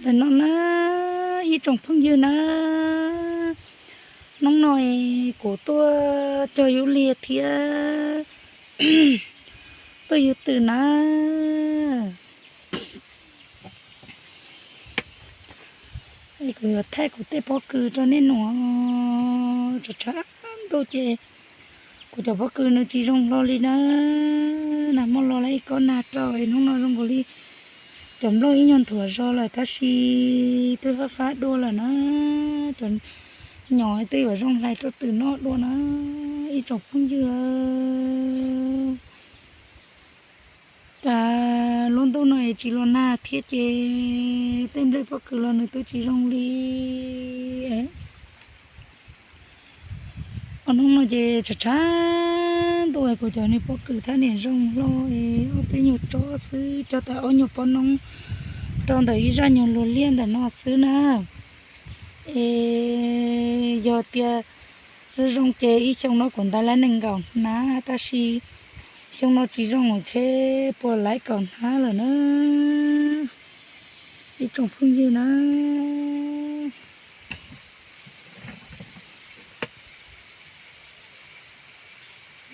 Ntawm no na, ib tsoom phooj ywg na, hnub no kuv tuaj cog yub liag thiab tuaj yub twm na. Kuv yuav thaij kuv tej pob kws rau nej num. Tshav tshav ntuj ces kuv cov pob kws nws tsis zoo hlo li na. Nag hmo los lawv ib kob nag rau es hnub no zoo nkaus li cov nplooj ib nyuag nthuav zog lawm tab sis twb fab fab dua lawm na. Cov nyom twb yuav zoo hlais rau twm noj dua na, ib tsoom phooj ywg. Cas lub ntuj no es tsis los nag thiab ces tej nplej pob kws los nws twb tsis zoo li. Ob hnub no ces tshav tshav ntuj es kuv cov niag pob kws thiab niam zoo hlo es ob peb nyuag tsob xwb, cog tau ob nyuag pob noob rau ntawm ib zaj nyuag luag liaj ntawm no xwb na. Es yog tias zoo zoo ces ib xyoo no kuv ntawd lawv nees nkaum hnab tab sis xyoo no tsis zoo ces puas laiv kaum hnab lawm na, ib tsoom phooj ywg na.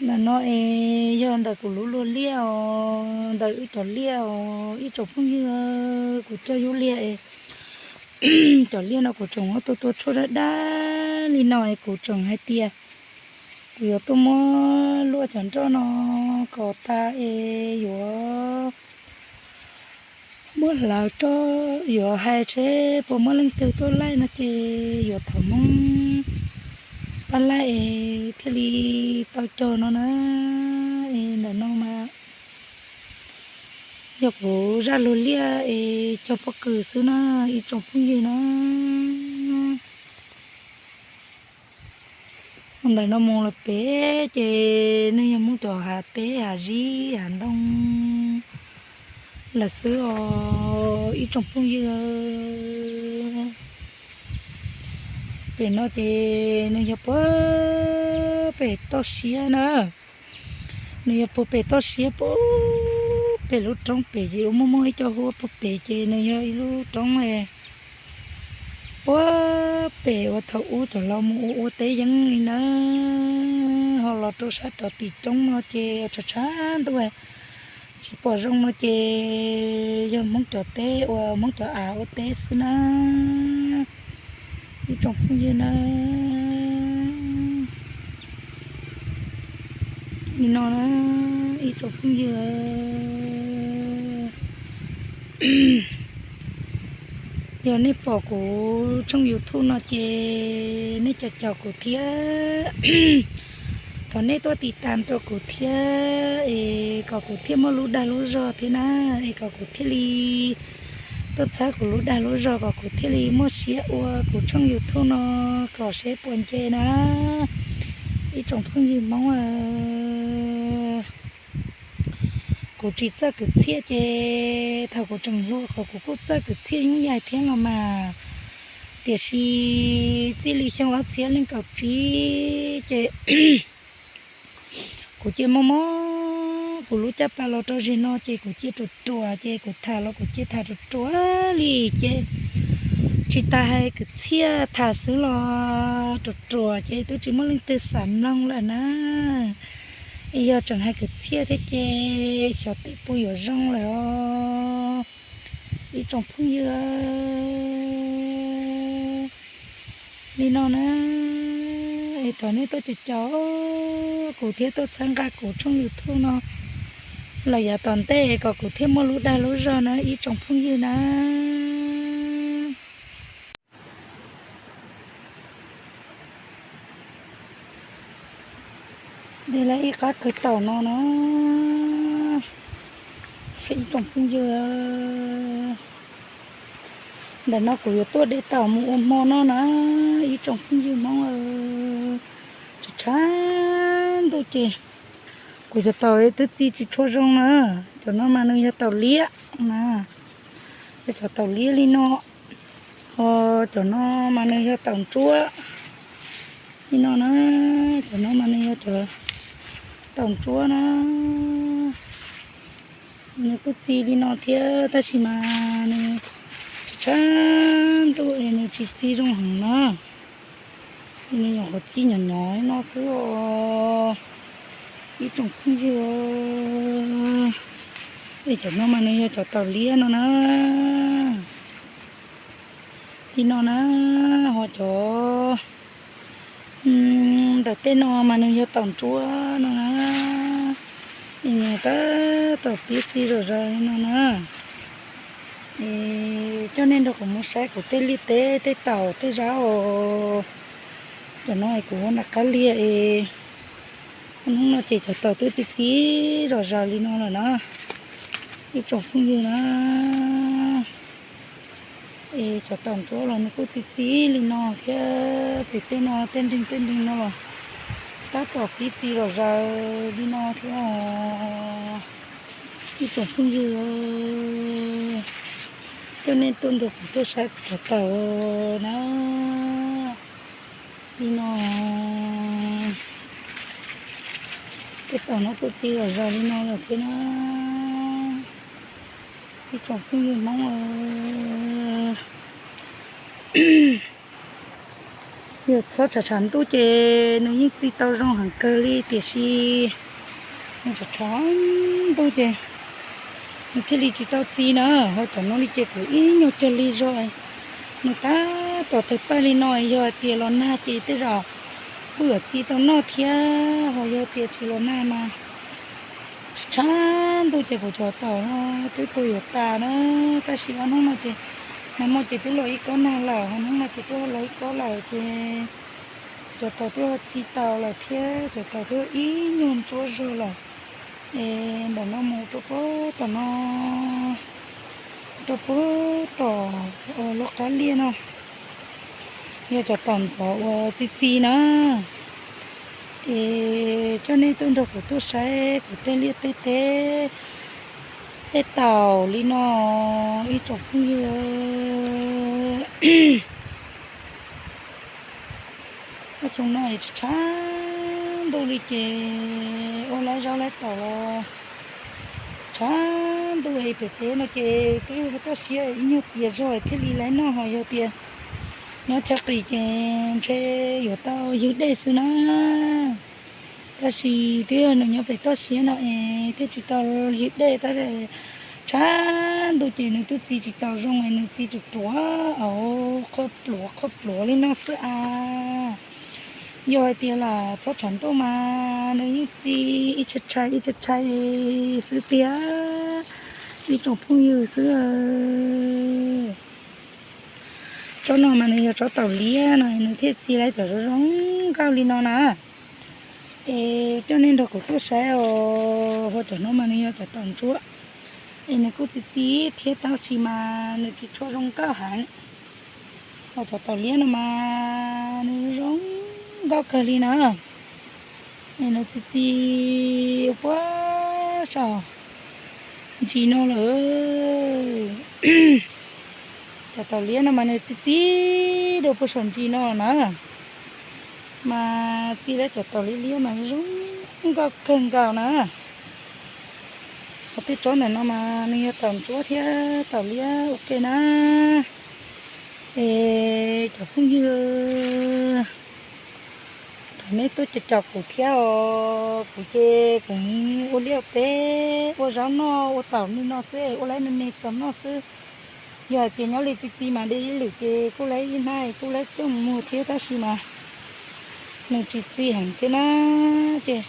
Ntawm no es yog ntawm kuv lub luag liaj os, ntawm wb cov liaj os ib tsoom phooj ywg. Kuv cog yub liaj es cov liaj no kuv tseem muab tua tua tshuaj dab dab li no es kuv tseem hais tias kuv yuav tuaj muab luaj cov nroj no kom tas es yuav muab hlawv rau, yuav hais seb puas muaj leej twg tuaj laij no ces yuav thov Hmoob pab laij es thiaj li tau cog no na. Es ntawm no mas yog kuv zaj luag liaj es cog pob kws xwb na, ib tsoom phooj ywg na. Ntawm no mus los pem ces nws yog Hmoob cov hav teb hav zib hav ntoo lawm xwb os ib tsoom phooj ywg. Pem no ces nws yog puag pem toj siab na, nws yog puag pem toj siab puag pem lub roob pem ces ua muaj muaj ib co huab puag pem ces nws yog ib lub roob puag pem uas thaum ub cov laus mus ua ua teb yeeb li na. Ho los rau sab rov tim roob no ces tshav tshav ntuj tsis pom zoo no ces yog Hmoob cov teb uas Hmoob cov av ua teb xwb na, ib tsoom phooj ywg na. Li no na, ib tsoom phooj ywg, yog nej pom kuv tshooj YouTube no ces nej caum caum kuv thiab, thov nej tuaj tiv tas rau kuv thiab es kom kuv thiaj muaj lub dag lub zog thiab na, es kom kuv thiaj li tuaj txhawb kuv lub dag lub zog kom kuv thiaj li muaj siab ua kuv tshooj YouTube no kom seb puas nce na, ib tsoom phooj ywg Hmoob. Kuv tsis txawj kwv txhiaj ces thaum kuv tseem hluas qhov kuv kuj txawj kwv txhiaj yoob yaig thiab los mas, tiam sis txij li xyoo ob txhiab leej kaum tsib ces kuv cia mob mob kuv lub caj pas los rau zim no ces kuv cia ruam ruam ces kuv tham los kuv cia tham ruam ruam li ces tsis tas hais kwv txhiaj tham xwb los ruam ruam ces twb tsis muaj leej twg xav mloog lawm na. Es yog tseem hais kwv txhiaj thiab ces xyov tej puas yuav zoo lawm os ib tsoom phooj ywg. Li no na, es thov nej tuaj caum caum kuv thiab tuaj txhawb nqa kuv tshooj YouTube no los yav tom ntej kom kuv thiaj muaj lub dag lub zog na ib tsoom phooj ywg na. De lawv ib qab kwv taum no na, ib tsoom phooj ywg. Ntawm no kuv yuav tuaj de taum mus ua hmo no na, ib tsoom phooj ywg Hmoob. Tshav tshav ntuj ces kuv cov taum twb txi tsis tshua zoo na. Cov no mas nws yog taum liab na, yog cov taum liab li no. Ho cov no mas nws yog taum ntsuab li no na, cov no mas nws yog cov taum ntsuab na. Nws kuj txi li no thiab tab sis mas nws tshav Tshav ntuj es nws tsis txi zoo heev na. Nws nyuam qhuav txi nyob nyob no xwb os ib tsoom phooj ywg. Es cov no mas nws yog cov taum liab no na. Li no na, ho cov ntawm tej no mas nws yog taum ntsuab no na. Nws tab tom piv txi zom zaws li no na. Es coj nej nrog kuv mus saib kuv tej liaj teb tej taum tej zaub os. Cov no es kuv ua nram qab liaj es hnub no ces cov taum twb txi txi zom zaws li no lawm na ib tsoom phooj ywg na. Es cov taum ntsuab los nws kuj txi txi li no thiab, pem tej no tej nreeg tej nreeg no los tab tom piv txi zom zaws li no thiab os ib tsoom phooj ywg. Coj nej tuaj nrog kuv tuaj saib kuv cov taum na. Li no, tej taum no kuj txi zom zaws li no lawm thiab na ib tsoom phooj ywg Hmoob. Yog txhob tshav tshav ntuj ces nws yeej txi tau zoo heev kawg li, tiam sis nws tshav tshav ntuj ces nws thiaj li tsis tau txi na. Ho cov no li ces kuv ib nyuag cog li zog, nws tab tom tawg paj li no, yog hais tias los nag ces tej zaum kuj yuav txi tau noj thiab, ho yog tias tsis los nag mas tshav tshav ntuj ces kuv cov taum no twb tuag yuav tas na. Tab sis ob hnub no ces, nag hmo ces twb los ib kob nag lawm, ho hnub no ces twb los ib kob lawm ces cov taum twb txi tau lawm thiab, cov taum twb ib nyuag ntsuab zog lawm. Es ntawm no mus rau puag tom no, rau puag tom lub qab liaj no, yog cov taum ntxov uas txi txi na. Es coj nej tuaj nrog kuv tuaj saib kuv tej liaj tej teb, tej taum li no ib tsoom phooj ywg. Ob xyoo no es tshav ntuj li ces ua laib zaub laib taum los tshav ntuj es pem teb no ces twb toj siab ib nyuag tiav zog thiaj li laib noj, ho yog tias nyob chaw qis ces ntshe yuav tau ywg dej xwb na. Tab sis twb yog nws nyob pem toj siab no es thiaj tsis tau ywg dej tab sis tshav ntuj ces nws twb txi tsis tau zoo es nws txi ruam ruam, qhuav pluav qhuav pluav li no xwb as. Yog hais tias lam txhob tshav ntuj mas nws yeej txi ib tshai tshai ib tshai tshai xwb tiag, ib tsoom phooj ywg xwb. Tsob no mas nws yog tsob taum liab no nws thiaj txi lawm cov zoo zoo nkauj li no na. Es coj nej nrog kuv tuaj saib os, ho cov no mas nws yog cov taum ntsuab, es nws kuj txi txi thiab tab sis mas nws tsis tshua zoo nkauj heev. Ho cov taum liab no mas nws zoo nkauj kawg li na. Es nws txi txi puag saum ntsis no lawm. Cov taum liab no mas nws txi txi dua puag saum ntsis no na. Mas txi lawm cov taum liab liab mas zoo nkauj kawg nkaus na. Ho tej tsob ntawm no mas nws yog taum ntsuab thiab taum liab ua ke na. Es cov phooj ywg, thov nej tuaj caum caum kuv thiab os. Kuv ces kuv ua liaj ua teb ua zaub noj ua taum li no xwb, ua laib me me txaus noj xwb. Yog hais tias nyob li txi txiv mas de ib lwm ces kuj laib ib hnab kuj laib coj mus muag thiab tab sis mas nws tsis txi heev thiab na, ces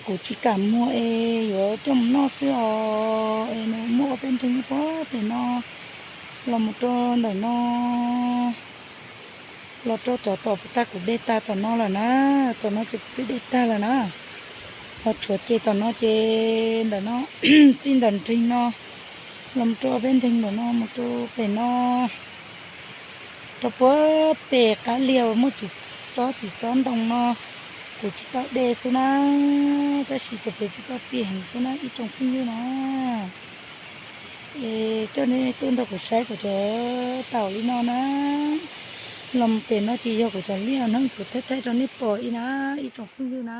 kuv tsis kam muag es yuav coj mus noj xwb os. Es nws muaj ob peb nreeg puag pem no los mus rau ntawm no, los rau cov tom puag ta kuv de tag tom no lawm na. Tom no ces kuv twb de tag lawm na. Ho tshuav ces tom no ces ntawm no, txij ntawm nreeg no los mus rau ob peb nreeg ntawm no mus rau pem no, rau puag pem qab liaj uas muaj tsob txiv tsob ntoo no, kuv tsis tau de xwb na, tab sis ces pem tsis tau txi heev xwb na ib tsoom phooj ywg na. Es coj nej tuaj nrog kuv saib kuv cov taum li no na. Los pem no ces yog kuv cov liaj na, kuv thaij thaij rau nej pom li na ib tsoom phooj ywg na.